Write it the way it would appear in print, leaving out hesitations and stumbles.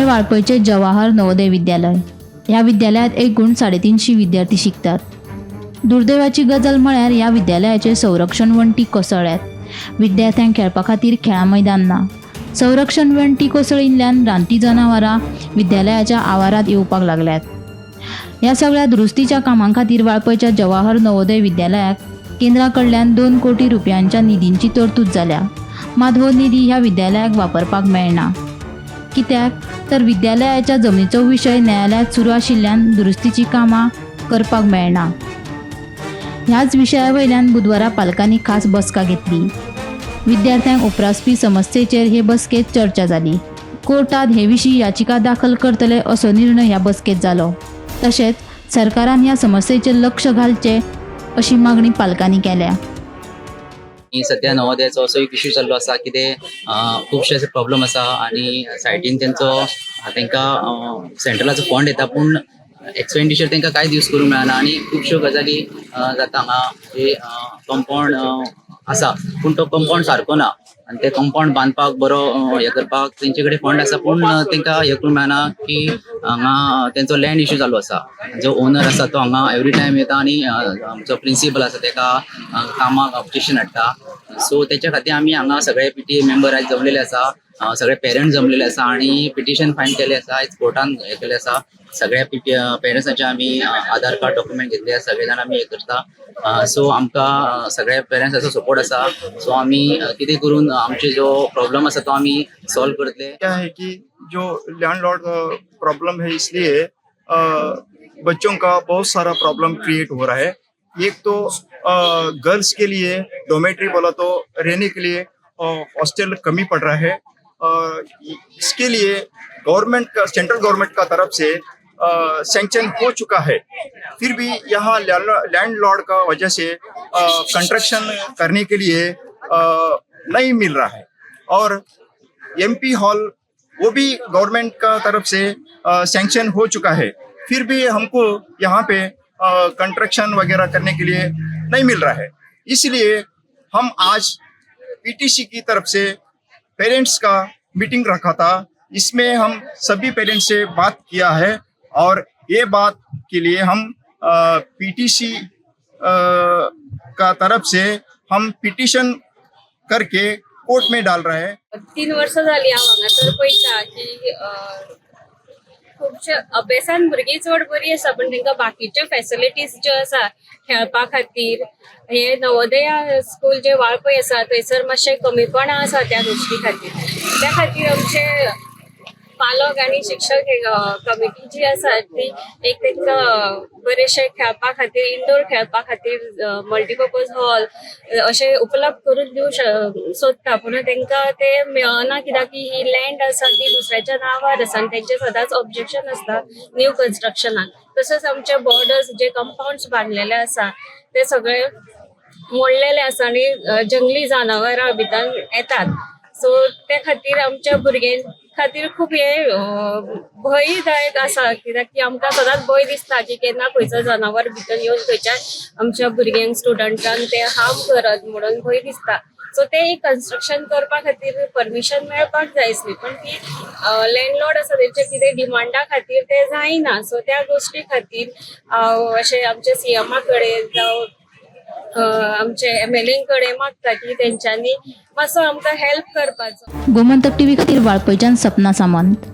वाळपयचे जवाहर नवोदय विद्यालय. ह्या विद्यालयात एकूण 350 विद्यार्थी शिकतात. दुर्दैवाची गजाल म्हळ्यार ह्या विद्यालयाचे संरक्षण वण्टी कोसळ्ळ्यात. विद्यार्थ्यांक खेळपा खातीर खेळां मैदान ना. संरक्षण वण्टी कोसळिल्ल्यान रानटी जनावरां विद्यालयाच्या आवारात येवपाक लागल्यात. ह्या सगळ्या दुरुस्तीच्या कामां खातीर वाळपयच्या जवाहर नवोदय विद्यालयाक केंद्रा कडल्यान 2 कोटी रुपयांच्या निधींची तरतूद जाल्या. मात हो निधी ह्या विद्यालयाक वापरपाक मेळना, कित्याक तर विद्यालयाच्या जमनीचो विशय न्यायालयात सुरू आशिल्ल्यान दुरुस्तीची कामां करपाक मेळना. ह्याच विशया वयल्यान बुधवारा पालकांनी खास बसका घेतली. विद्यार्थ्यांक उप्रासपी समस्येचेर हे बसकेत चर्चा जाली. कोर्टात हे विशीं याचिका दाखल करतले असो निर्णय ह्या बसकेत जालो. तशेंच सरकारान ह्या समस्येचेर लक्ष घालचें अशी मागणी पालकांनी केल्या. आनी सद्या नवोदयाचो असो एक इशू जाल्लो आसा, कितें खुबशे असे प्रॉब्लम आसा आनी सायटीन तेंचो तांकां सेंट्रलाचो फंड येता, पूण एक्सपेंडिचर तांकां कांयच यूज करूंक मेळना. आनी खुबश्यो गजाली जाता हांगा. जे कंपाउंड आसा, पूण तो कंपाउंड सारको ना आनी ते कंपाउंड बांदपाक बरो हें करपाक तेंचे कडेन फंड आसा, पूण तांकां हें करूंक मेळना की हांगा तेंचो लँड इशू चालू आसा. जो ओनर आसा तो हांगा एवरी टायम येता आनी आमचो प्रिंसिपल आसा तेका कामाक ऑब्जेक्शन हाडटा. सो तेच्या खातीर आमी हांगा सगळे पीटीए मेंबर आयज जमलेले आसा, सगळे पेरंट्स जमलेले आसा आनी पिटिशन फायल केले आसा. आयज कोर्टान हे केले आसा. सगळ्या पीटी पेरंट्साचे आमी आधार कार्ड डॉक्युमेंट घेतले आसा. सगळे जाण आमी हे करता. सो आमकां सगळ्या पेरंट्साचो सपोर्ट आसा. सो आमी कितें करून आमचे जो प्रॉब्लम आसा तो आमी सॉल्व करतले. क्या है कि जो लैंडलॉर्ड प्रॉब्लम है, इसलिए बच्चों का बहुत सारा प्रॉब्लम क्रिएट हो रहा है. एक तो गर्ल्स के लिए डोमेट्री बोला तो रहने के लिए हॉस्टल कमी पड़ रहा है. इसके लिए गवर्नमेंट का, सेंट्रल गवर्नमेंट का तरफ से सैंक्शन हो चुका है, फिर भी यहाँ लैंडलॉर्ड का वजह से कंस्ट्रक्शन करने के लिए नहीं मिल रहा है. और एमपी हॉल, वो भी गवर्नमेंट का तरफ से सैंक्शन हो चुका है, फिर भी हमको यहाँ पे कंस्ट्रक्शन वगैरह करने के लिए नहीं मिल रहा है. इसलिए हम आज पीटीसी की तरफ से पेरेंट्स का मीटिंग रखा था. इसमें हम सभी पेरेंट्स से बात किया है और ये बात के लिए हम पीटीसी का तरफ से हम पिटीशन करके कोर्ट में डाल रहे हैं. 3 वर्सां जालीं हांव हांगासर पळयता की खुबशे अभ्यासान भुरगीं चड बरी आसा, पण तांकां बाकीच्यो फेसिलिटीज ज्यो आसा खेळपा खातीर, हे नवोदया स्कूल जे वाळपय आसा थंयसर मातशें कमीपणां आसा त्या गोश्टी खातीर. त्या खातीर आमचे पालक आनी शिक्षक कमिटी जी आसा ती एक तांकां बरेशे खेळपा खातीर, इंडोर खेळपा खातीर मल्टीपर्पज हॉल अशें उपलब्ध करून दिवं सोदता, पूण तांकां ते मेळना, कित्याक की ही लँड आसा ती दुसऱ्याच्या नांवार आसा आनी तेंचे सदांच ऑब्जेक्शन आसता न्यू कन्स्ट्रक्शनाक. तशेंच आमचे बॉर्डर्स जे कंपाउंड्स बांदलेले आसा ते सगळे मोडलेले आसा आनी जंगली जनावरां भितर येतात. सो ते खातीर आमच्या भुरग्यां खातीर खूब हे भंयदायक आसा, कित्याक की आमकां सदांच भंय दिसता की केन्ना खंयचो जनावर भितर येवन खंयच्या आमच्या भुरग्यांक, स्टुडंटांक ते हार्म करत म्हणून भंय दिसता. सो ते एक कन्स्ट्रक्शन करपा खातीर परमिशन मेळपाक जाय आसली, पण ती लँडलॉर्ड आसा तेंच्या कितें डिमांडा खातीर ते जायना. सो त्या गोश्टी खातीर अशें आमच्या सीएमा कडेन जावं आमचे एमएलए कडेन मागता की तेंच्यांनी मातसो आमकां हेल्प करपाचो. गोमंतक टीव्ही खातीर वाळपयच्यान सपना सामंत.